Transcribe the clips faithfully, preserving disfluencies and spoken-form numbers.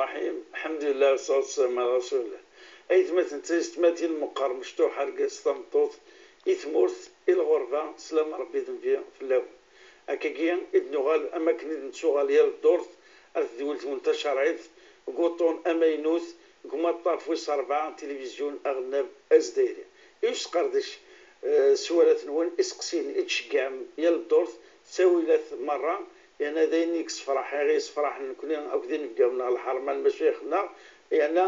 الرحيم. الحمد لله والصلاة والسلام على رسول الله. Aytmaten d taysetmatin, meqqar mecṭuḥ, argaz, tameṭṭut, i tmurt, i lɣerba, slam Ṛebbi d Nnbi fell-awen. Akkagi i d-nuɣal, am akken i d-nettuɣal yal ddurt, ar tedwilt-nwen tacerɛit, deg uṭṭun amaynut, deg umaṭṭaf wis ṛebɛa n tilivizyu aɣelnaw azdayri. I usqerdec, eh, s walat-nwen, iseqsiyen i d-tceggɛem yal ddurt, ttawilat merra, yerna d ayen i yessefraḥ, i ɣ-yessefraḥen nekni akk d inebgawen n lḥerma n lmacayix-nneɣ, yerna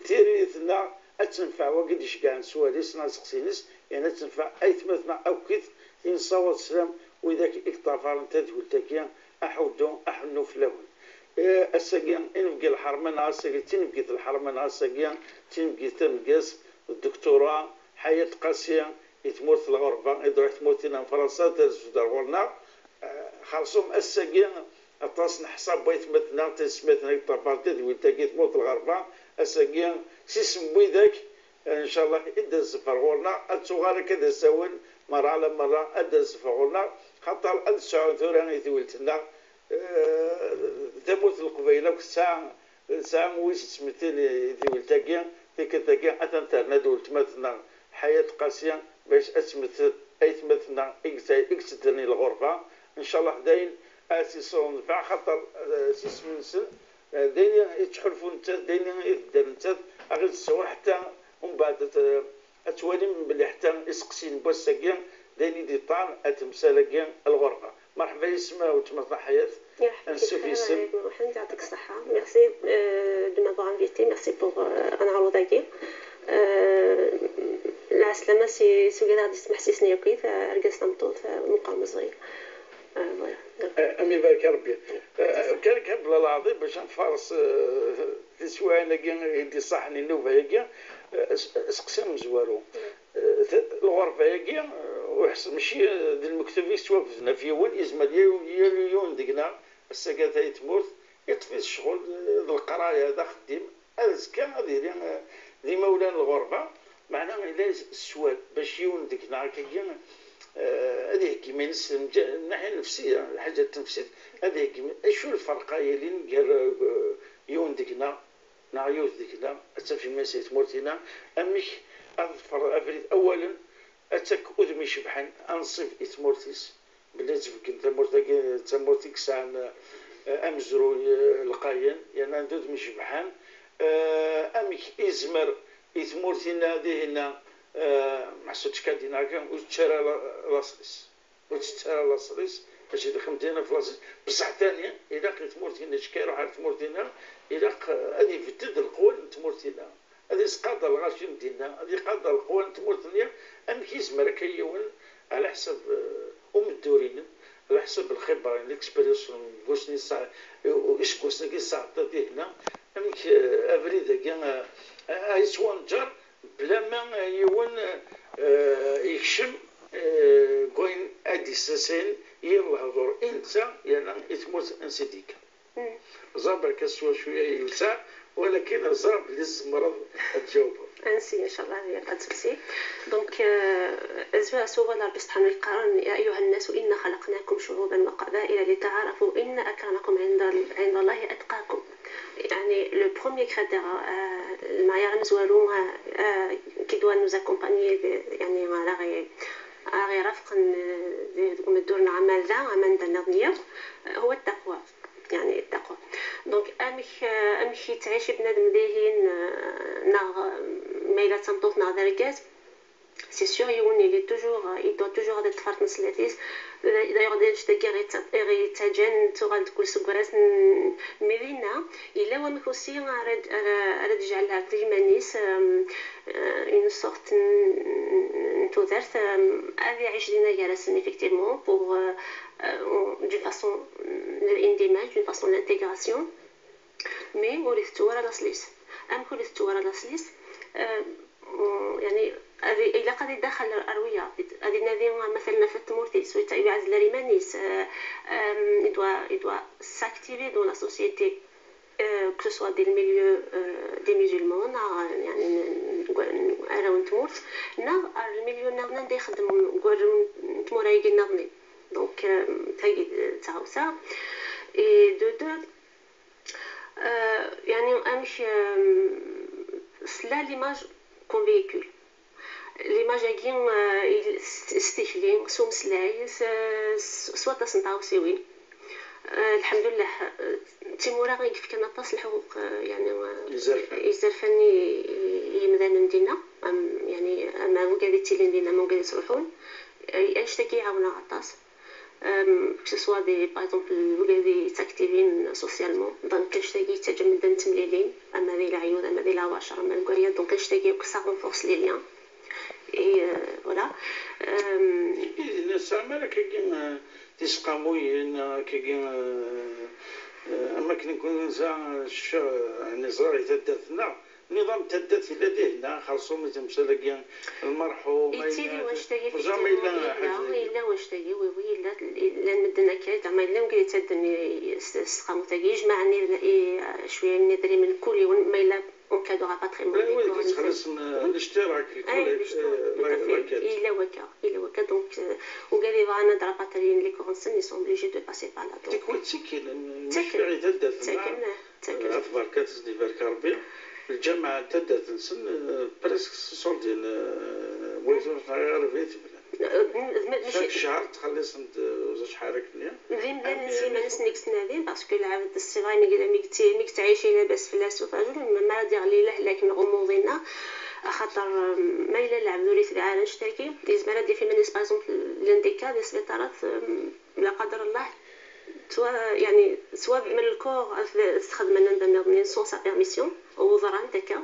tiririt-nneɣ ad tenfeɛ wagi d-iceggɛen s wawal-is neɣ iseqsiyen-is, yerna ad tenfeɛ aytmaten-nneɣ akkit i nessawaḍ sslam, widak i yeṭṭafaren tadwilt-agi, aḥuddu, aḥunnu fell-awen. Eh, ass-agi, inebgi n lḥerma neɣ ass-agi, d tinebgit n lḥerma neɣ ass-agi, d tinebgit tameggazt, d dduktura, Ḥayat Qasi, i tmurt n lɣerba, i d-iruḥ tmurt-ina n Fransa, terzu-d ar ɣur-neɣ. Eh, xerṣum ass-agi, aṭas n ḥṣab n waytmaten-nneɣ, taysetmatin-nneɣ i yeṭṭafaren tadwilt-agi, tmurt n lɣerba, ass-agi, s isem n widak, eh, ncallah, i d-azef ar ɣur-neɣ, ad tuɣal akka d asawen, merra ala merra, ad d-azef ar ɣur-neɣ, xaṭer ad nesɛu tura i twilt-nneɣ, eh, tamurt n Leqbayel akk tesɛa, tesɛa wis yettmettin i twilt-agi, tikkelt-agi, atan terna-d weltma-tneɣ Ḥayat Qasi, bac ad tmettel aytmaten-nneɣ i yet-, i yettedden i lɣerba. Ncallah dayen ad tt-iṣuḍ nnfeɛ, xaṭer, eh, s isem-nsen, eh, d ayen i yettḥulfu nettat, d ayen i tedder nettat, ad ɣ-id-tesɛu ḥetta umbeɛd ad, ad twalim belli ḥetta iseqsiyen n wass-agi d ayen i d-iṭṭan ar temsal-agi n lɣerba. Merḥba yes-m a weltma Ḥayat. Ansuf yes-m. Merci, euh, de m'avoir invité. Merci pour, euh, ad neɛreḍ-agi. Euh, lɛeslama si, si wigad i ɣ-d-yesmeḥsisen yakk, euh, argaz, tameṭṭut, euh, meqqer, meẓẓi. Euh, voilà. Donc, euh, am ibarek Rebbi. Euh, kan, kan bla leɛḍil bac ad nfares, euh, tiswiɛin-agi i d-iṣaḥen i nnuba-agi, euh, s-, seqsi amezwaru. Euh, t-, lɣerba-agi, euh, ur ḥṣ-, mačči, euh, d lmektub i yettwabden ɣef yiwen, yezmer yal, yal yiwen deg-neɣ, ass-agi ata i tmurt, iṭṭef-it ccɣel, eh, d leqraya, d axeddim, azekka ad yili, eh, d imawlan n lɣerba, meɛna yella s-, sswal bac yiwen deg-neɣ akkagi, eh, ad iheggi iman-is, mǧa-, nnaḥya nnefsiya, lḥaǧa tnefsit, ad iheggi iman-, acu lferq ara yilin gar, eh, yiwen deg-neɣ neɣ yiwet deg-neɣ, ad taf iman-is di tmurt-ina, amek ad teḍfer abrid awalen, ad takk udem icebḥen, anṣib i tmurt-is, belli ad tbeggen tamurt-agi d tamurt i yesɛan, eh, amezruy, eh, lqayen, yerna d udem icebḥen. Eh, amek izmer i tmurt-ina dihin-a, eh, Meḥsud Tkadi neɣ akka, ur tečči ara la-, laṣel-is? Ur tett ara laṣel-is, mačči d axemdin ɣef laṣel-is, bṣeḥ tani, ilaq i tmurt-ina, kečč ka iruḥ ar tmurt-ina, ilaq, eh, ad ibedded leqwanen n tmurt-ina, ad isqader lɣaci n dinna, ad iqader leqwanen n tmurt-nni. Amek izmer akka yiwen, ɛla ḥsab, eh, umeddur-inem, ɛla ḥsab lxiber-inem, l'expérience n wussan i sa-, iseggasen-agi i tesɛeddaḍ dihin-a, amek, eh, abrid-agi, eh, ad yettwanǧer bla ma yiwen, eh, yekcem, eh, deg wayen ad d-issasayen yir lehdur i netta yerna i tmurt ansi d-yekka. Ẓer berka s wacu i yelsa, walakin ẓer belli tzemreḍ ad tjawbeḍ. Ansi, ncallah, il y a pas de souci. Donc, euh, azwa asuɣal Rebbi Subḥanahu yeqqaren: يا أيها الناس إنا خلقناكم شعوبا وقبائل لتعارفوا إن أكرمكم عند، عند الله أتقاكم. يعني, le premier critère, euh, المعيار amezwaru, euh, euh, qui doit nous accompagner, يعني, aɣ-, aɣ-irafqen, euh, deg umeddur n amal-a, aman d annaḍ-nni, euh, هو التقوى. يعني, التقوى. Donc, amek, euh, amek yettɛici bnadem dihin, euh, neɣ, euh, ma yella d tameṭṭut neɣ d argaz, c'est sûr, yiwen, il est toujours, il doit toujours ad iṭṭef ɣer tnesleḍt-is. D'ailleurs, d annect-agi i ɣ-yettaǧǧan nettuɣal-d kul seggas. Mais dinna, yella wamek aussi ara d-, ara, ara d-ijɛel ɣer yiman-is, euh, euh, une sorte n, n tudert, euh, ad iɛic dinna gar-asen, effectivement, pour, euh, euh, d'une façon, euh, l'indimage, d'une façon l'intégration. Mais ur itettu ara laṣel-is. Amek ur itettu ara laṣel-is? Euh, يعني, ad i-, ilaq ad idaxel ar wiyaḍ, ad inadi, مثلا, ɣef tmurt-is, ur yettaɛzal ara iman-is, euh, euh, il doit, il doit s'activer dans la société, euh, que ce soit des milieux, euh, des musulmans, neɣ, يعني, n, n, n arraw n tmurt, neɣ ar lmilyu nniḍen anda ixeddem deg warraw n tmura-agi nniḍen. Donc, euh, tagi d taɣawsa. Et de deux, Euh, يعني amek, euh, tella l'image qu'on véhicule. L'image-agi, euh, il- s- s tikli, s umeslay, s- s- s waṭas n tɣawsiwin. Euh, lḥemdullah, euh, d timura i yefkan aṭas n lḥuquq, euh, يعني, euh, izerfan i i yimdanen dinna, am, يعني, ama wigad yettilin dinna, ama wigad yettruḥun. Euh, annect-agi iɛawen-aɣ aṭas. Euh, que ce soit des, par exemple, wigad yettaktivin socialement, donc annect-agi yettaǧǧa medden ttemlilin, ama di leɛyud, ama di leɛwacer, ama deg waya, donc annect-agi akk ça renforce les liens. Et, euh, voilà. Euh, I d-nna tesɛam ara akkagi, eh, tisqamuyin, akkagi, eh, eh, am akken nekkni nesɛa, eh, cca, eh, ɛni ẓriɣ i taddart-nneɣ, nniḍam n taddart yella dihin, neɣ xerṣum i temsal-agi, lmerḥum, yettili ayen, wannect-agi, ur ẓerma yella effectivement, ḥaǧa yella, dagi. Yella wannect-agi, oui, oui, yella, llan medden akka, zeɛma yella wigad yettadden i, i, s- s tqamut-agi, yejmaɛen i, i, cwiya n yidrimen kul yiwen, ma yella en cas de rapatriement Wid des wid corps, yettxelliṣen, eh, l'ishtirak, Ay, la l'ishtirak, tout à carte. Fait. Yella wakka, yella wakka. Donc, euh, wigad yebɣan ad rapatrien les corps-nsen, ils sont obligés de passer par là. Donc, Tikwal ttaken, mecfiɣ i taddart-nneɣ, ttaken, ttaken. Ad tbarek, ad s-d-ibarek Rebbi, lǧameɛ n taddart-nsen, eh, presque soldin, eh, wayt ur neɣ iɣerbi teblan. Euh, m- m- Chaque mačči- شهر ttxelliṣen-d, eh, ur ẓriɣ acḥal akken-nni. D imdanen s yiman-nsen i yettnadin, parce que lɛebd ṣṣiba mi yella, mi yetti- mi yettɛici labas fell-as utajul, ma ara d-iɣli lehlak neɣ umuḍ-inna, axaṭer, euh, ma yella lɛebd ur yetbiɛ ara annect-agi, yezmer ad d-yaf iman-is, par exemple, llan des cas di sbiṭarat, euh, la qadar Allah, soit, يعني, soit من le corps ad t-xedmen anda nniḍen sans sa permission, u ḍrant akka.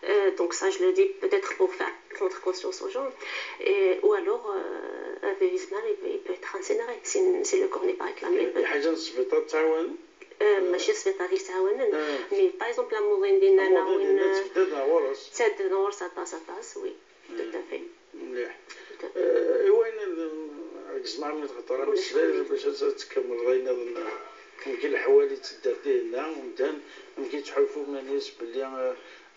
Euh, donc ça, je le dis peut-être pour faire prendre conscience aux gens. Et, ou alors, euh, هذا يزمر, il peut, il peut être incinéré si, si le corps n'est pas réclamé. Il peut- Ḥaǧa n sbiṭar ttɛawanen? Euh, ماشي sbiṭar i yettɛawanen, Ah. Mais par exemple, amuḍin dinna, Amuḍin dinna, win, ttbeddan ɣur-s. Ttadden ɣur-s aṭas, aṭas, oui. Tout à fait. Mliḥ. Tout à fait. Eh, i wayen n-, gezmeɣ mi d-heḍreɣ Ulac ameslay, aɣilif. Bac ad, ad tkemmleḍ ayen nniḍen, amek i leḥwal i ttedder dinna, umdan, amek i yettḥulfu iman-is belli,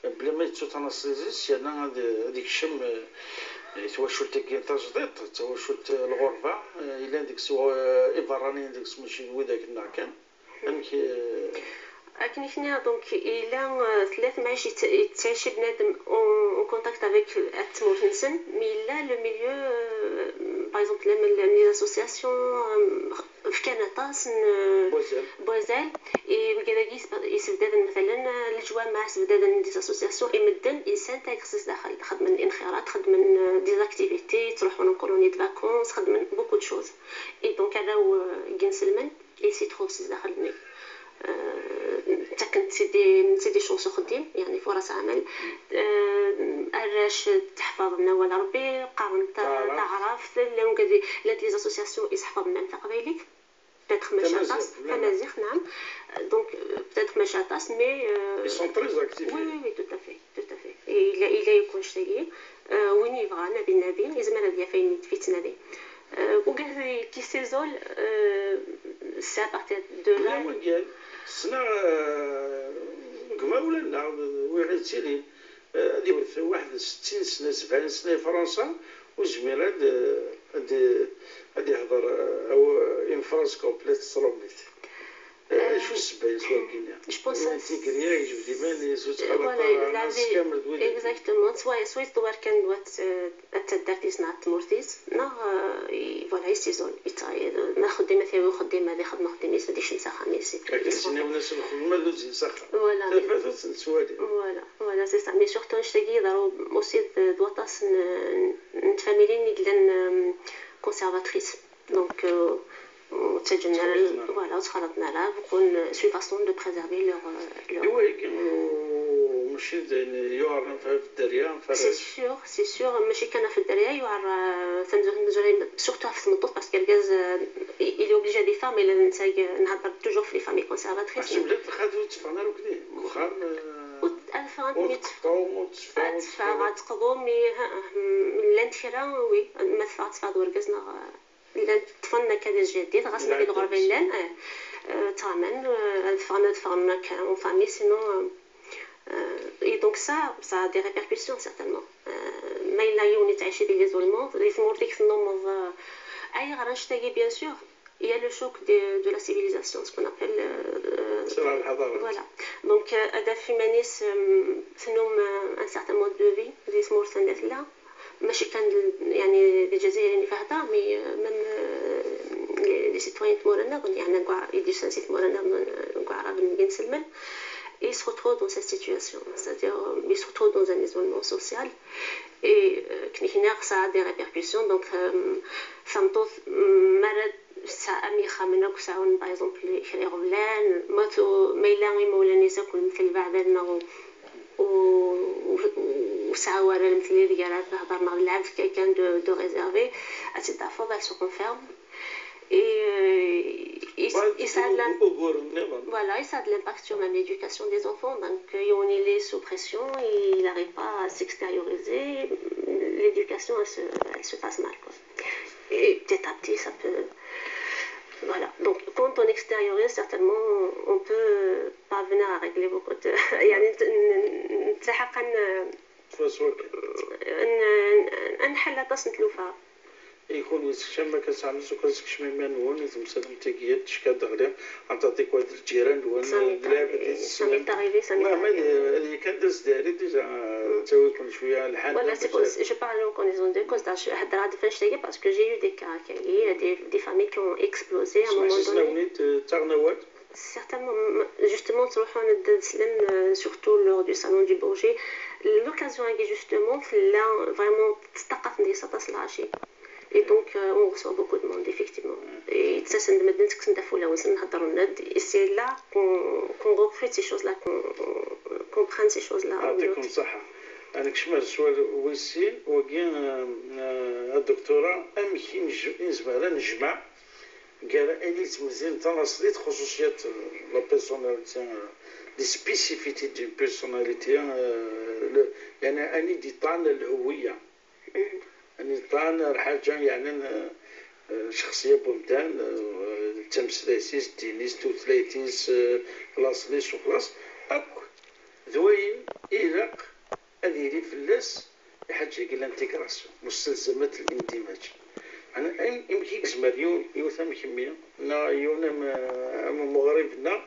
eh, belli ma yettutnaṣizi, yerna ad, ad ikcem, eh, i twacult-agi tajdiṭ, d tawacult n lɣerba, eh, yellan deg-s, eh, iberraniyen deg-s, mačči d widak-nneɣ kan. Amek, eh, Akken i k-nniɣ, donc, yella, euh, tella temɛict yett- yettɛici bnadem en, en contact avec, euh, tmurt-nsen, mais yella le milieu, euh, par exemple, les, les associations, euh, fkan aṭas n, euh, Wazal. Wazal, i wigad-agi yesb- yesbeddaden, matalan, euh, leǧwameɛ, sbeddaden des associations, i medden, yesɛan tageɣt s daxel, xedmen inxirat, xedmen, euh, des activités, ttruḥun en colonie de vacances, xedmen beaucoup de choses. Et donc, arraw, euh, n yinselmen, i s-itxuṣṣ zdaxel-nni. Euh, ttaken-t-id i, ttaken-t-id i chance uxeddim, يعني فرص عمل. Euh, arrac ttḥeffaḍen awal Rebbi, qqaren ta- Taɛrabt. Taɛrabt, llan wigad, llant les associations i sḥefḍen am taqbaylit. Peut-être mačči aṭas, Tamaziɣt, la. Tamaziɣt, نعم. Donc, euh, peut-être mačči aṭas, mais, euh, Ils sont très actifs. Oui, oui, oui, tout à fait, tout à fait. Et il a, il a eu كونشتاقي. Euh, وين يبغى نادي نادي يزمر هذه فين في تنادي. Euh, وقال لي كي سيزول, euh, c'est à partir de là. Ula wigad, ssneɣ, eh, deg umawlan-nneɣ, wi ɣ-yettilin, eh, ad iwet waḥed settin sna, sebɛin sna i Fransa, ur yezmir ad, ad, ad ihder, eh, aw-, une phrase complète s trumit. Eh, acu ssebba-is wagi-nni? Je pense Tigri-a yejbed iman-is, ur ttxalaḍ Voilà, ara la ad vie, skamel d wid-agi. Exactement. Soit, soit wer kan doit, euh, ad taddart-is neɣ tmurt-is, neɣ, euh, i- voilà, yessizun, yettɣ- ma xeddim ad yawi uxeddim, ad ixdem uxeddim-is, ad ikcem s axxam-is. Akken i s-nniɣ, lxedma ma d ur ttgen s axxam. Voilà. Tafat ur tt-nettwali. Voilà, voilà, c'est ça. Mais surtout, annect-agi yeḍra aussi d, d waṭas n, n tfamilin i yellan, euh, conservatrices. Donc, euh, ur ttaǧǧan ara, Ur ttxalaḍen ara. Voilà, ur ttxalaḍen ara, beqqun, c'est une façon de préserver leur, euh, leur Iwa, ur, mačči d ayen yuɛren ɣef dderya, ɣef C'est arrac. Sûr, c'est sûr, mačči kan ɣef dderya, yuɛer, euh, tamezwarut, surtout ɣef tmeṭṭut, parce que argaz, euh, il il est obligé ad yeffeɣ, mais la netta, euh, nhedder toujours ɣef les familles conservatrices. Ḥseb la txad ur teffɣen ara akk-nni. Deg uxxam, eh, Ur t-, ad ffɣent, ur mi tqeṭṭu, ur teffeɣ, ad ur teffeɣ, ad teqḍu, mi, ha, ha, hmm, llant kra, oui, ma teffeɣ, ad teffeɣ d urgaz neɣ, eh, llant ṭṭfen akka di tjaddit, ɣas ma di lɣerba i llan, eh, eh, ttɣaman, eh, ad ffɣen, ad ffɣen akka en famille, sinon, eh, eh, et donc ça, ça a des répercussions certainement. Eh, ma yella yiwen yettɛici di l'isolement, di tmurt-ik tennummeḍ, eh, ayɣer annect-agi, bien sûr, Il y a le choc de, de la civilisation, ce qu'on appelle. Euh, voilà. Donc, euh, هذا في مانيس, euh, تنوم, euh, un certain mode de vie, des morts, ماشي كان يعني les Jazairiens فهذا, mais, euh, même, euh, les, les citoyens تمورنا, يعني كاع يدير سانسي تمورنا, كاع عرب نسلمن, ils se retrouvent dans cette situation, c'est-à-dire, euh, ils se retrouvent dans un isolement social. Et, euh, كني هنا ça a des répercussions, donc, euh, ça me tente, ساعة ميخا من أكو ساعة, par exemple, يخلي غبلان, ما تو, ما إلا غير مولا نيسا كل مثل بعد أنه و, و, وساعة ورا المثل اللي قالت هضر مع العبد كي كان de, de réserver, أتي دافور, elle se renferme. Et, euh, et, et ça a de l'im-, voilà, et ça a de l'impact sur même l'éducation des enfants. Donc, euh, on est sous pression, il n'arrive pas à s'extérioriser. L'éducation, elle se, elle se passe mal, quoi. Et petit à petit, ça peut. Voilà. Donc, quand on extériorise, certainement, on peut parvenir à régler beaucoup de. يعني, ن-, ن-, نتلاحق ن-, ن-, نحل aṭas n tlufa. يكون يسكشم ما كنسعملش وكنسكشم ما نون يتمسلم تيكيات تشكا دغلي عن تعطيك واحد الجيران دون ça m'est arrivé, ça m'est arrivé, ça m'est arrivé. هذه كان داز داري déjà, تاوي يكون شويه الحال. Voilà, c'est pour, je parle en connaissance de cause, هاد الهضره هاد فاش تاهي, parce que j'ai eu des cas, des, des familles qui ont explosé à un moment donné. تاغنوات. Certainement, justement, تروحوا عند السلم, euh, surtout lors du salon du Bourget. L'occasion هي justement, là, vraiment, تستقف ندير سطاس العشي. Et donc, euh, on reçoit beaucoup de monde, effectivement. Et ça, c'est une médecine qui s'est défoulée, on s'est dit, et c'est là qu'on, qu'on recrute ces choses-là, qu'on, qu'on prend ces choses-là. يعطيكم الصحة. أنا كشما السؤال ويسين وكي, آه, آه, الدكتورة أم كي نج-, نزمع نجمع كان أني تمزين تنصليت خصوصيات la personnalité, les spécificités d'une personnalité, آه, يعني أني دي طعن الهوية. يعني طعن حاجة يعني, آه, شخصية بومدان, آه, تمسلايسيس, دينيس, توتلايتيس, آه, لاصليس وخلاص. أك ذوين إيرق أذيري فلاس. الحاجة هي l'intégration, مستلزمات الاندماج. أنا أم-, يمكن يزمر يو-, يوثا مكمية, نا يونا م-, م-, مغربنا,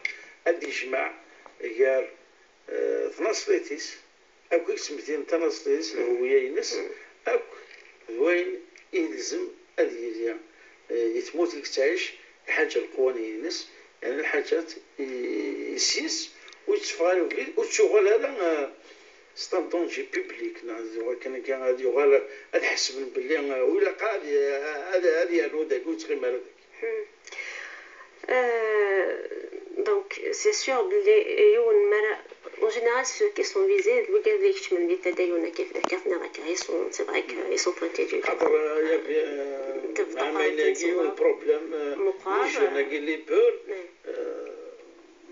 أدي يجمع غير, آه, تناصليتيس, أكو يسمتين تناصليتيس الهوية ينس, أكو ذوين يلزم أدي يليا, آه, يتموت لك تعيش الحاجة القوانين ينس, يعني الحاجات ي-, يسيس ويتفغال وتشغل هذا, آه, c'est un danger public, كان كان غادي يغال هاد حسب باللي ولا قال هذا هذا يا نودا قلت غير مالك. Donc, c'est sûr, les, en général, ceux qui sont visés, les gens qui sont visés, ils sont, c'est vrai qu'ils sont pointés du doigt. خاطر, آه, يا بي-, آه, مع ما يناقيو البروبليم, آه, مقارنة. Les jeunes, les peurs, آه,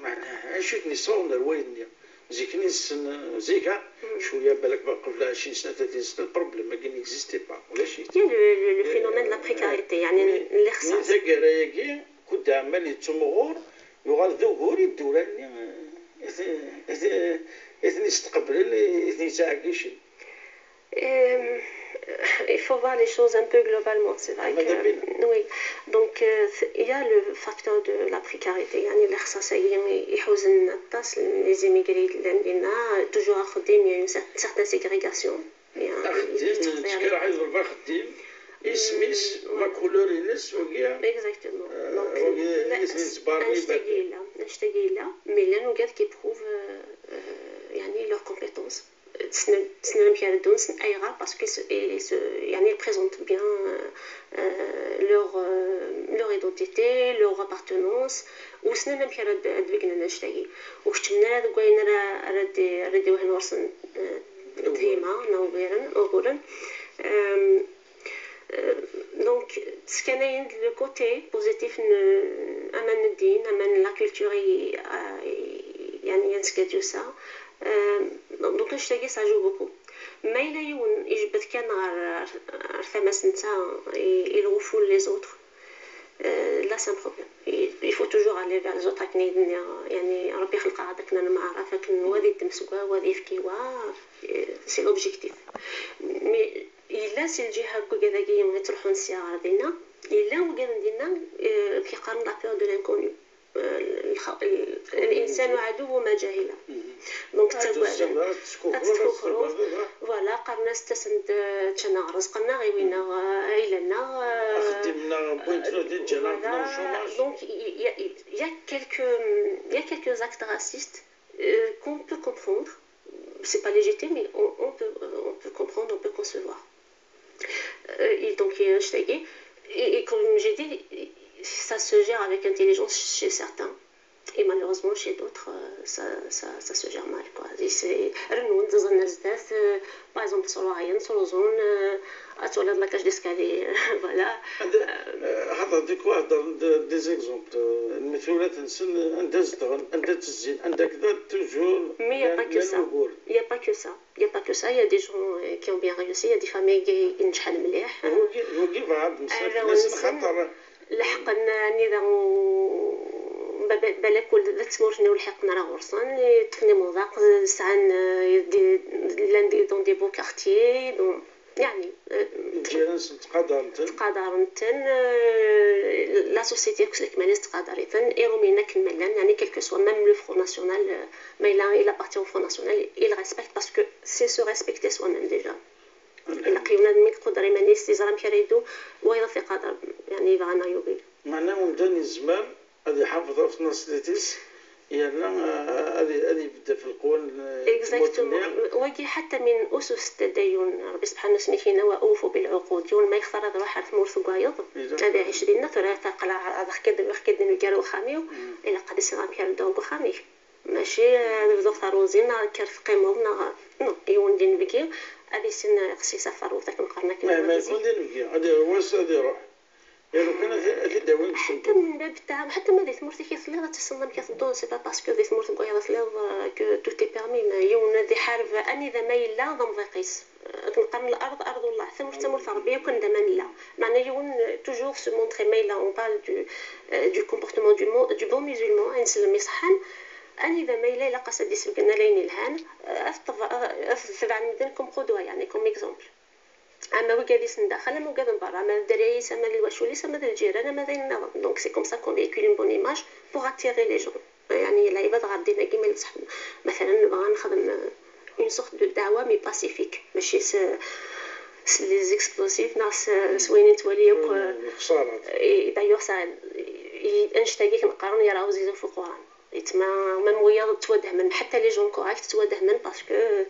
معناها اش نصور الوالدين. زيك نسن زيك شويه بالك قبل عشرين سنه ثلاثين سنه البروبليم ما كان اكزيستي با ولا شيء. Il y a le, le, le phénomène de la précarité, يعني, الاخصاص. تاكاراياكي كنت عمال يتمغور يغال ذو غوري الدوراني اثني استقبل اثني تاعكيشن. Il faut voir les choses un peu globalement, c'est vrai que, oui. Donc, euh, il y a le facteur de la précarité, يعني, الاخصاص يحوزن الطاس les immigrés لدينا, toujours خديم, il y a une certaine ségrégation. أخدم تكرع يضرب أخدم اسميس, la couleur ينس وكيا. Exactement. Donc, لا, أشتاقيلا, أشتاقيلا, mais là, nous, qui prouve, euh, يعني, leurs compétences. تسنى تسنى لهم كيردون سن ايغا parce que يعني ils présentent bien, euh, leur, euh, leur identité, leur appartenance. وسنى لهم كيرد دبيقنا نشتاقي وكتمنا هذا كوين راه راه دي راه دي وهن ورسن ديما نوغيرن اوغورن. Donc, تسكنين le côté positif, أمان الدين, أمان la culture, يعني, ينسكت يوسا. Donc, نشتاقي ça joue beaucoup. ما إلا يون يجبد كان غير ثماس نتا يلغفوا les autres. Là, c'est un problème. Il faut toujours aller vers les autres. يعني, ربي خلق هذاك المعرفة, كن وادي الدمسكوا, وادي يفكيوا. C'est l'objectif. Mais إلا سي الجهة كوكا ذاكي يوم تروحوا نسيا غاردينا. Yella wigad n dinna, eh, amek i qqaren, la peur de l'inconnu. Eh, lxa- l- الإنسان عدو ما جهل. Donc, ad tettagad. Ad teskukruf, ad teskukruf. Voilà, qqaren-as ttasen-d, eh, ččan-aɣ rzq-nneɣ, iwin-aɣ, eh, ayla-nneɣ, eh, axeddim-nneɣ, wwin-t, voilà. Donc, il y a, il y a quelques, il y a quelques actes racistes, euh, qu'on peut comprendre. C'est pas légitime, mais on, on peut, euh, on peut comprendre, on peut concevoir. Euh, et donc, il y a un, et, et comme j'ai dit, ça se gère avec intelligence chez certains. Et malheureusement, chez d'autres, euh, ça, ça, ça se gère mal, quoi. Et c'est, rennun-d, ẓẓan ar zdat, euh, par exemple, ttruẓun, ttruẓun, euh, ad twaliḍ la cage d'escalier, voilà. Anda, euh, eh, hḍeṛ-d i kra, hḍeṛ-d des exemples, eh, n tmura-nsen, anda zedɣen, anda ttezzin, anda kda, toujours. Mais il y a pas que ça. Il y a pas que ça. Il y a pas que ça. Il y a des gens, euh, qui ont bien réussi. Il y a des familles qui, qui نجحن مليح. Wagi, wagi bɣa ad nsemmeḥ fell-asen, xaṭer lḥeqq-nni da, ba-, ba-, balak ur d tmurt-nni ur lḥiqen ara ɣur-sen, ṭṭfen imḍaq, sɛan, eh, des, llan des, dans des beaux quartiers, donc, yeɛni, eh, lǧiran-nsen ttqadaren-ten. Ttqadaren-ten, eh, la société akk s lekmal-is tettqadar-iten, Iṛumyen akken ma llan, yeɛni, quel que soit, même le Front National, eh, ma yella il appartient au Front National, il respecte parce que c'est se respecter soi-même déjà. Ilaq yiwen ad mi iquder iman-is, yeẓra amek ara yeddu, wayeḍ ad t-iqader, yeɛni, yebɣa neɣ yugi. Meɛna umdan yezmer ad iḥafeḍ ɣef tnaṣlit-is, yerna, eh, ad i-, ad ibedd ɣef leqwanen, eh, n tmurt-nni. Exactement. Wagi ḥatta min usus tadayun, Ṛebbi subḥanahu wa taɛala, wa awfu bil uqud. Yiwen ma yextar ad iruḥ ar tmurt n wayeḍ, ad iɛic dinna, tura aql-aɣ ad aɣ-k-id-, ad aɣ-k-id-nbeggar uxxam-iw, ilaq ad issineɣ amek ara dduɣ deg uxxam-ik. Mačči, eh, ad bduɣ taruẓi, neɣ kker teqqimeḍ, neɣ, non, yiwen d inebgi, ad issin, eh, xas-is ɣef teṛbubt akken qqaren akken. Ma, ma yekun d inebgi, ad iṛwu wass, ad iṛuḥ. Yernu kan ad, ad t-id-awin deg ccembeq. Ḥatta min bab ttaɛam, ḥatta ma di tmurt-ik i telliḍ, ad tessineḍ amek ad tedduḍ, c'est pas parce que di tmurt n wayeḍ i telliḍ, eh, que tout est permis, mais yiwen ad iḥareb anida ma yella d amḍiq-is. Akken qqaren, lard arḍullah, tamurt d tamurt n Ṛebbi, akk anda ma nella. Meɛna yiwen, euh, toujours se montrer, ma yella on parle du, euh, du comportement du mo-, du bon musulman, ayen nsellem iṣeḥḥan, anida ma yella ilaq-as ad d-isbeggen ala ayen ilhan, euh, ad t-tebɛ-, euh, ad t-tebɛen medden comme qudwa, yeɛni comme exemple. Ama wigad-is n daxel, ama wigad n berra, ama d dderya-is, ama d lwacul-is, ama d lǧiran, ama d ayen nniḍen. Donc c'est comme ça qu'on véhicule une bonne image pour attirer les gens. Yeɛni lɛibad ɣer ddin-agi, ma yeṣṣeḥ, matalan, nebɣa nexdem, euh, une sorte de da'wa, mais pacifique, mačči s, s les explosifs neɣ s, s wayen i nettwali akk, euh, lexṣarat. Et d'ailleurs, ça, i-, annect-agi i ken-qqaren yaraw zizu f uquran. Yettma, même wiyaḍ ttwadehmen, ḥatta les gens corrects ttwadehmen parce que,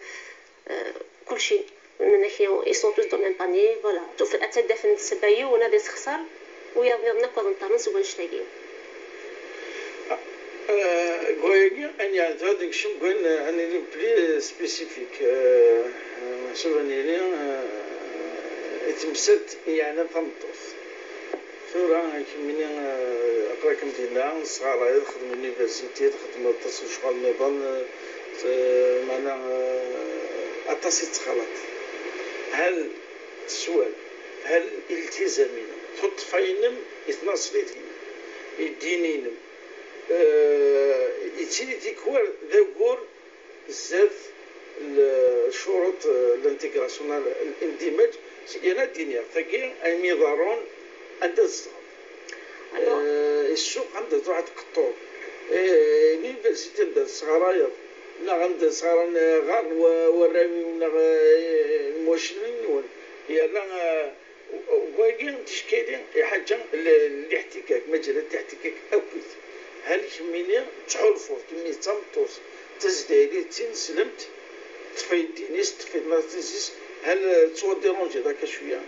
euh, kulci. Nnan-ak, ils sont tous dans le même panier, voilà. Tuf-, ad taddafen ssebba yiwen ad isexṣer, wiyaḍ nniḍen akk ad nṭerren seg wannect-agi. Ah, euh, deg wayagi, ad nɛeddu ad nekcem deg wayen, euh, ad nili plus spécifique. Euh, euh, meḥsub ad nili, euh, i temsalt yeɛnan tameṭṭut. Tura, kemmini, eh, aql-akem dinna, tesɣarayeḍ, txeddmeḍ l'université, txeddmeḍ aṭas n lecɣal nniḍen, eh, meɛna, eh, aṭas i tettxalaḍ. Hal sswal, hal iltizam-inem, txuṭṭef-inem i tnaṣlit-inem, i ddin-inem, eh, yettili tikwal d agur zdat l-, ccuruṭ, eh, l'intégration, l-, l'indimaǧ, seg-, yerna ad d-iniɣ, tagi, ayen iḍerrun anda tzedɣeḍ. Alors, eh, i ssuq anda tṛuḥ ad tqeṭṭuḍ. Eh, l'université anda tesɣarayeḍ, neɣ anda sɣaran, eh, ɣer wa-, warraw-iw, neɣ, eh, imwacniyen-nwen. Yerna, eh, Wagi ticki iḥaǧa l-, l-iḥtikkak, maǧal n iḥtikkak akkit. Hal kemmini tettḥulfuḍ, kemmini d tameṭṭut, d tazdayrit, d tineslemt, teṭṭef-iyi ddin-is, teṭṭef-iyi tnaṣlit-is, hal tettwadirunjiḍ akka cwiya?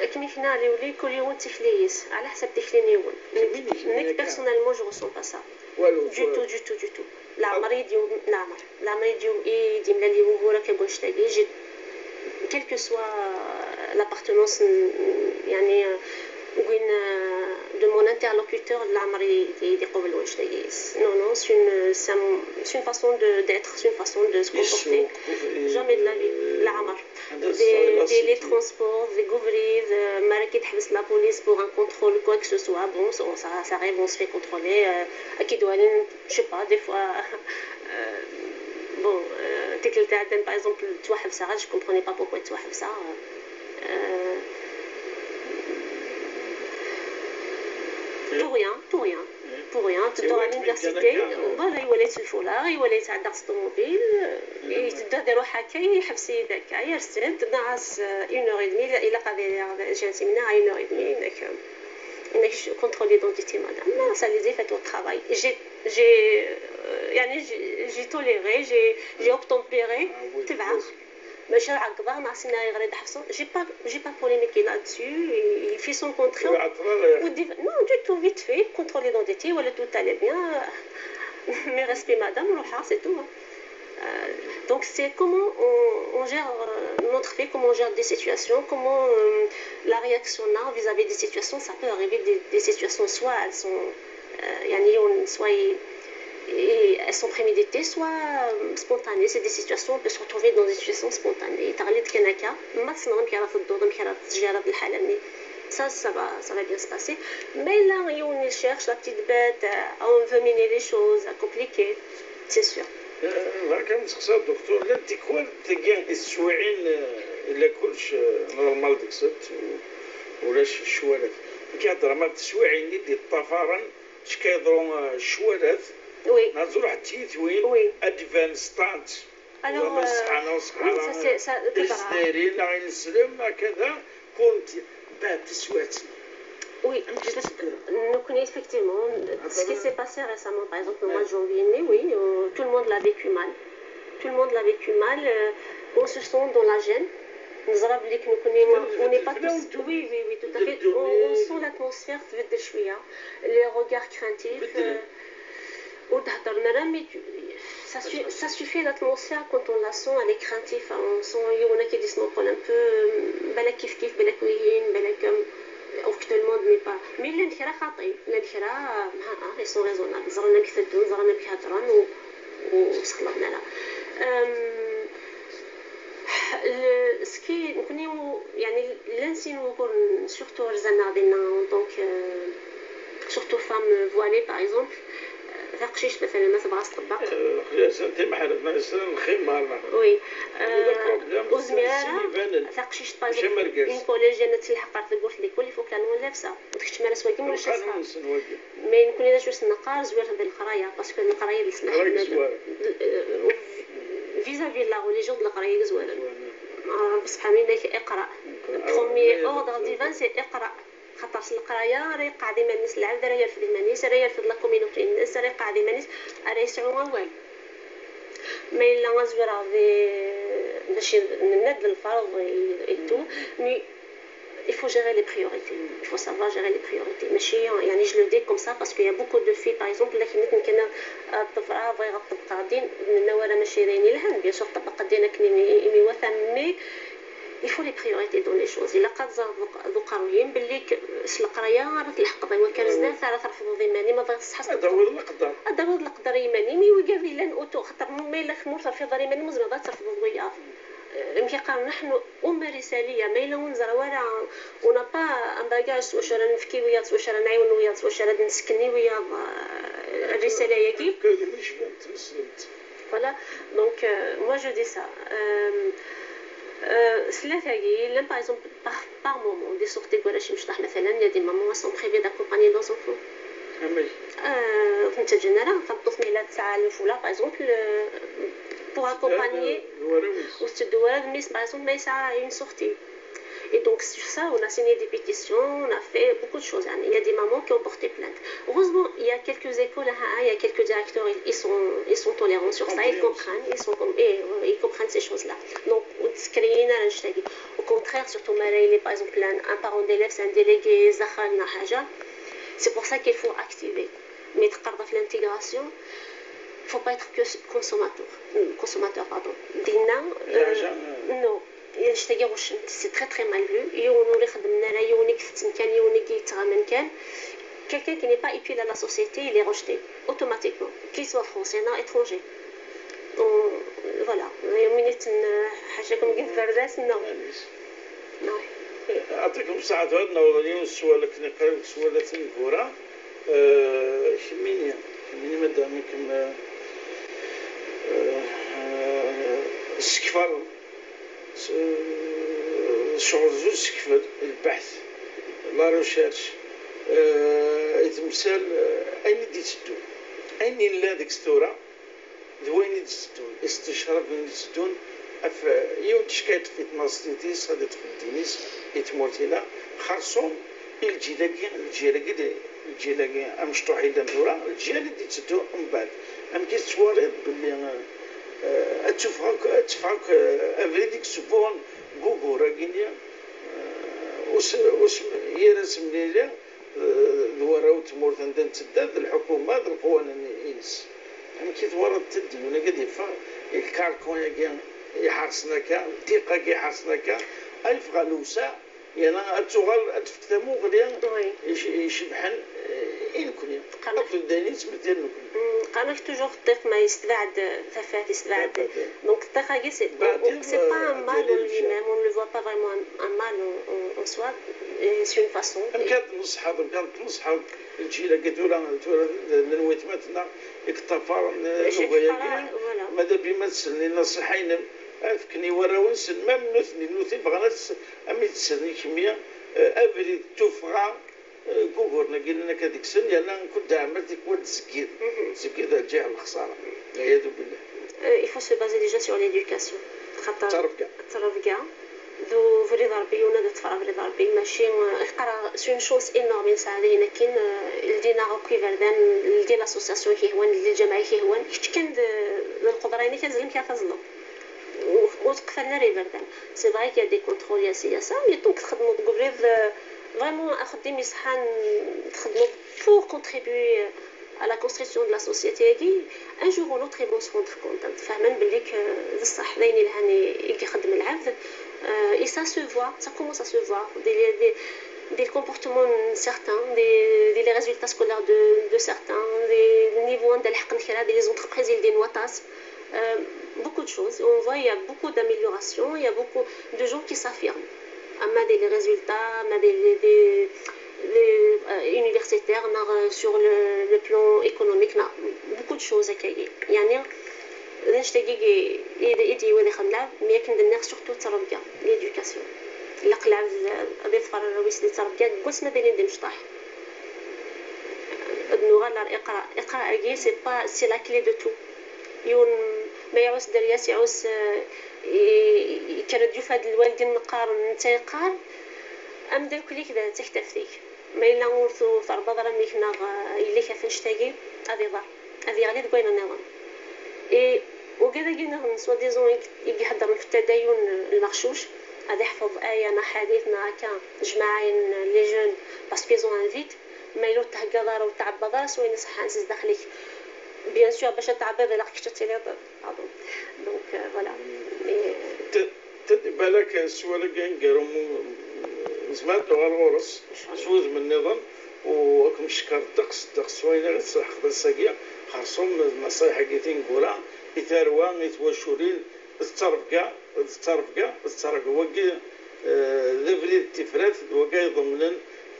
Akken i k-nniɣ, liwli, kul yiwen d tikli-is, ɛla ḥsab tikli n yiwen. Nekk, personnellement, je ressens pas ça. Walu. Du tout, du tout, du tout. Leɛmer i d-yum-, leɛmer. Leɛmer i d-yum-, i d-yemlal i wugur akka n wannect-agi. J'ai, quelle que soit l'appartenance n, n, yeɛni, win, euh, de mon interlocuteur, leɛmer i, i d-iqubel wannect-agi. Non, non, c'est une, c'est un, c'est une façon de, d'être, c'est une façon de se comporter. Jamais de la vie. Leɛmer. Des, des, les transports, deg ubrid, euh, mi ara k-id-teḥbes la police pour un contrôle, quoi que ce soit, bon, ça, ça, ça arrive, on se fait contrôler, euh, ad k-id-walin, je sais pas, des fois, euh, bon, euh, tikkelt iɛeddan, par exemple, ttwaḥebseɣ, je comprenais pas pourquoi ttwaḥebseɣ, euh, Pour rien, pour rien. Pour rien, tedduɣ à l'université, voilà, iwala yettlefular, iwala yetɛedda s ṭumubil, iteddu ad iruḥ akka, yeḥbes-iyi-d akka, yers-d, nniɣ-as, euh, une heure et demie, ilaq ad iliɣ, j'ai un séminaire à une heure et demie, inek, inek, je contrôle l'identité, madame. Non, ça les effets au travail. J'ai, j'ai, euh, يعني, j'ai, j'ai toléré, j'ai, j'ai obtempéré, تبعه. Maca ɛeggḍeɣ neɣ sina yeɣra-d ḥefṣen. J'ai pas, j'ai pas polémiqué là-dessus. Il fait son contrat. Non, du tout, vite fait, contrôle d'identité, voilà, tout allait bien. Mes respects, madame, ruḥeɣ, c'est tout, hein. Euh, donc, c'est comment on, on gère, euh, notre vie, comment on gère des situations, comment, euh, la réaction là vis-à-vis des situations, ça peut arriver des, des situations, soit elles sont, euh, يعني, soit et elles sont préméditées, soit, euh, spontanées. C'est des situations, on peut se retrouver dans des situations spontanées. Teɣli-d kan akka, ma tessneḍ amek ara tedduḍ, amek ara tjaraḍ lḥala-nni. Ça, ça va, ça va bien se passer. Mais là, on cherche la petite bête, euh, on veut mener les choses, à compliquer, c'est sûr. Bɣiɣ kan ad nseqsiɣ, docteur, llant tikwal tagi i teswiɛin, illa kullec normal deg-sent, ulac ccwalat. Nekk i heddreɣ ma d teswiɛin i d-yeṭṭafaren Ckeḍru, ccwalat, Oui, neɣ truḥ d tiyitwin, Oui. Ad d-iban sṭant. Alors, Neɣ euh, ṣeḥḥa, neɣ ṣeḥḥa, oui, ça, c'est, ça, c'est vrai. Izdayriyen, neɣ ineslem, hakada, kkunt bad teswiɛt-nni. Oui. Amek i la teggra? Nekkni, effectivement, ce qui s'est passé récemment, par exemple, au mois de janvier, mais oui, euh, tout le monde l'a vécu mal. Tout le monde l'a vécu mal. Euh, on se sent dans la gêne. Neẓra belli nekkni, on n'est pas tous. Oui, oui, oui, tout à fait. On, on sent l'atmosphère tbeddel شوية. Les regards craintifs. Euh, ur d-heddren ara, mais tu- ça, su- ça suffit, l'atmosphère, quand on la sent, elle est craintive, hein. On sent yiwen akka i d-yesnuqul un peu, euh, balak kif kif, balak wihin, balak, euh, or que tout le monde n'est pas. Mais llan kra xaṭi, llan kra, euh, ha, ha, ils sont raisonnables. Ẓran amek teddun, ẓran amek heddren, u, u sexlaḍen ara. Euh, le- ce qui, nekkni, يعني, llan sin wuguren, surtout rzan-aɣ dinna, en tant que, surtout femmes voilées, par exemple. Taqcict, مثلا, ma tebɣa ad tṭebbeq. Xyasa n timeḥrem, ma yesran lximar, neɣ Oui. Ula d problème, Ur zmireɣ ara. Sin ibanen. Taqcict, par Mačči exemple, am urgaz. Une collégienne ad telḥeq ɣer tewwurt n l'école, il faut que la nouvelle lève ça. Ur tkeččem ara s wagi, ma ulac asxer. Lqanun-nsen wagi. Mais nekkni d acu i s-neqqar, zwiret di leqraya, parce que leqraya d leslaḥ. Leqraya i yezwaren. Euh, vis-à-vis de la religion, d leqraya i yezwaren. Rebbi subḥanahu yenna-k iqra. Premier ordre divin, c'est iqra. Xaṭer s leqraya ara iqeɛɛed iman-is lɛebd, ara yerfed iman-is, ara yerfed la communauté-nnes, ara iqeɛɛed iman-is, ara yesɛu awal. Ma yella ad zwireɣ di, mačči nenna-d lferḍ et tout, mais il faut gérer les priorités. Il faut savoir gérer les priorités. Mačči, يعني, je le dis comme ça parce qu'il y a beaucoup de filles, par exemple, la kemmit nekk ad ṭṭebqeɣ, bɣiɣ ad ṭṭebqeɣ ddin, nenna wara mačči d ayen yelhan, bien sûr, ṭṭebbeq ddin akken imi, imi iwata, mais il faut les priorités dans les choses. Ilaq ad tẓerreḍ d uqerruy-im belli s leqraya ara tleḥqeḍ i wakka ar zdat, ara trefdeḍ iman-im, ma bɣiɣ ṣṣeḥa. Ad tawiḍ leqder. Ad tawiḍ leqder i yiman-im, i wigad yellan autour, xaṭer ma yella kemm ur terfiḍ ara iman-im, ur tezmireḍ ad trefdeḍ wiyaḍ. Amek i qqaren, نحن أمة رسالية, ma yella ur neẓra wara, on n'a pas un bagage s wacu ara nefk i wiyaḍ, s wacu ara nɛiwen wiyaḍ, s wacu ara d-nesken i wiyaḍ, eh, rrisala-agi. Voilà, donc, euh, moi je dis ça. Euh, euh, tlata-agi, llan, par exemple, par, par moment, des sorties deg warrac imecṭaḥ, مثلا, il y a des mamans, elles sont privées d'accompagner leurs enfants. Amek? Euh, ur ten-ttaǧǧan ara, tameṭṭut ma yella tesɛa lfula, par exemple, euh, pour accompagner, ur tetteddu ara d mmi-s, par exemple, ma yesɛa une sortie. Et donc, sur ça, on a signé des pétitions, on a fait beaucoup de choses. Il y a des mamans qui ont porté plainte. Heureusement, il y a quelques écoles, hein, il y a quelques directeurs, ils, ils sont, ils sont tolérants sur ça, ils comprennent, ils sont com- et, euh, ils comprennent ces choses-là. Donc, ur d-ssekriyen ara annect-agi. Au contraire, surtout ma yella, par exemple, un, un parent d'élève, c'est un délégué, zdaxel neɣ ḥaǧa. C'est pour ça qu'il faut activer. Mais teqqareḍ ɣef l'intégration, faut pas être que consommateur. Consommateur, pardon. Dinna, euh, non. Annect-agi ɣuccent, c'est très très mal vu. Yiwen ur ixeddmen ara, yiwen i itetten kan, yiwen i yettɣaman kan. Quelqu'un qui n'est pas utile à la société, il est rejeté automatiquement, qu'il soit français, non étranger. On- Voilà. Win iten ḥaca kem deg iberdas, non. Yeɛṭikum ṣṣeḥḥa, ad nɛawed yiwen sswal akken qrib deg sswalat ineggura. Eh, kemmini, kemmini madam, kem, eh, eh, sekfal, s-, ccɣel zuǧ sekfel, lbeḥt, la recherche, eh, i Sal, eh, ayen i d-itteddun, ayen yella deg-s tura, d wayen i d-itteddun, isticraf wayen i d-itteddun, ɣef, eh, yiwen ticka yeṭṭef-it maẓ-is, ad iṭṭef ddin-is i tmurt-ina, xerṣum i lǧil-agi, lǧil-agi, lǧil-agi amecṭuḥ yellan tura, lǧil i d-itteddun mbeɛd. Amek i tettwaliḍ belli, eh, ad tufeɣ akk, ad teffeɣ akk, eh, abrid i yesbuɣen deg ugur-agi-nni, eh, us-, us-, yir asemlili, eh, d warraw n tmurt anda nettedder, d lḥukuma, d leqwanen-ines. Amek i twalaḍ tadiwin-agi ad yeffeɣ, i lkarkun-agi iḥerṣen akka, ddiq-agi iḥerṣen akka, ad yeffeɣ ɣer lewseɛ, yerna ad tuɣal, ad tefk tamuɣli Oui. ic-, icebḥen, eh, i nekni. Qqaren-ak Akked dayen i nettmeddal nekni. Mm, qqaren-ak toujours ṭṭiq ma yestebɛed tafat, yestebɛed. Tafat, eh. Donc, ṭṭiq-agi, c'est, Beɛdi, c'est pas un eh, mal en lui-même, on ne le voit pas vraiment un, un mal en, en, en soi, et c'est une façon. Amek ara tneṣḥeḍ, amek ara tneṣḥeḍ lǧil-agi tura, tura d, d, n waytmaten-nneɣ i yeṭṭafaren, eh, Ejj-, luga-agi, voilà. Madam Bima, ad slen i nnaṣiḥa-inem, ad fken i warraw-nsen, même nutni, nutni bɣan ad s-, am i d-slen i kemmi, eh, abrid tuffɣa, eh, deg uguren-agi llan akka deg-sen, yerna kul d aɛmel tikwal tzeggiḍ, tzeggiḍ ar lǧiha n lexṣara. Lɛiyadu billah. Euh, il faut se baser déjà sur l'éducation. Xaṭer Ttrebga. Ttrebga. D ubrid Rebbi, yiwen ad iṭṭef ɣer ubrid Rebbi, mačči, eh, iqara, c'est une chance énorme i nesɛa dayen akken, eh, ldi-neɣ akk iberdan, ldi l'association i k-yehwan, ldi lǧameɛ i k-yehwan, kečč kan d, d lqedra-inek, azzel amek ara tazzleḍ. Ur, ur tqefalen ara iberdan. C'est vrai qu'il y a des contrôles, il y a ci, il y a ça, mais donc txedmeḍ deg ubrid, eh, vraiment axeddim iṣeḥḥan, txedmeḍ pour contribuer à la construction de la société-agi, un jour ou l'autre, ils vont se rendre compte. Tfehmem belli que d ṣṣeḥ, d ayen yelhan i, i ixeddem lɛebd. Euh, et ça se voit, ça commence à se voir. Des, des, des comportements certains, des, des les résultats scolaires de, de certains, des niveaux de des entreprises, des entreprises, des notas. Euh, beaucoup de choses. On voit il y a beaucoup d'améliorations, il y a beaucoup de gens qui s'affirment. Ama des, les résultats, ama des, des, des, des, euh, universitaires, neɣ, euh, sur le, le plan économique, neɣ beaucoup de choses, akkagi. يعني, d annect-agi i, i, i d-yewwi ad ixdem lɛebd, mais akken d-nniɣ, surtout ttrebga, l'éducation. Ilaq lɛebd ad iḍfer arraw-is di ttrebga, deg wasmi ad ilin d imecṭaḥ. Ad nuɣal ar iqra. Iqra-agi, c'est pas, c'est la clé de tout. Yiwen ma iɛuss dderya-s, iɛuss, eh, i-, i-, yekker-d yufa-d lwaldin qqaren netta yeqqar, ameddakel-ik d, d taktabt-ik. Ma yella ur tu-, terbaḍ ara mmi-k neɣ, eh, yella-k ɣef annect-agi, ad iḍer, ad yeɣli deg wayen nniḍen. I ugad-agi nniḍen, soi-disant, i, i iheddren f tadayun n lmeɣcuc, ad iḥfeḍ aya neɣ ḥadit neɣ akka, jmaɛ ayen, les jeunes, parce qu'ils ont un vide, ma yella ur theggaḍ ara, ur tɛebbaḍ ara s wayen iṣeḥḥan s zdaxel-ik. Bien sûr, bac ad tɛebbiḍ, ilaq kečč ad tiliḍ, pardon. Donc, euh, voilà. Mais, euh, T-, t-, balak sswal-agi aneggaru mu-, nezmer ad d-tuɣal ɣur-s s wudem nniḍen, u ad kem-cekker ddeqs, ddeqs s wayen i ɣ-d-tesleḥqeḍ ass-agi, xerṣum d nnaṣayeḥ-agi tineggura, i tarwa, i twaculin, d ttrebga, d ttrebga, d ttrebga. Wagi, eh, d abrid n tifrat, d wagi ay iḍemnen,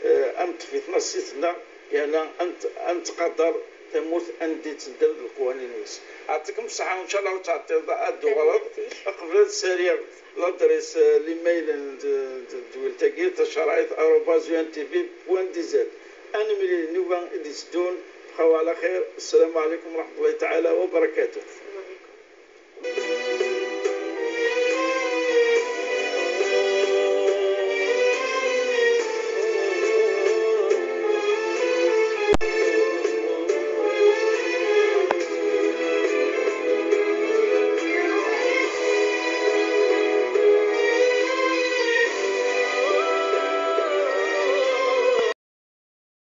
eh, ad neṭṭef i tmasit-nneɣ, yerna ad net-, ad nettqadar tamurt anda i ttedder d leqwanin-is. Ɛṭikem ṣṣeḥḥa, ncallah ur ttɛeṭṭileḍ ad d-tuɣaleḍ. Tanemmirt-ik. Qbel ad ssariɣ l'adresse, eh, l'email n d-, d-, tedwilt-agi, tacerɛit arobase U N T V point D Z. Ad nemlil nnuba i d-itteddun, bqaw ɛla xir. Ssalamu ɛlikum wa raḥmatullahi taɛala wa barakatuh. Ssalamu ɛlikum.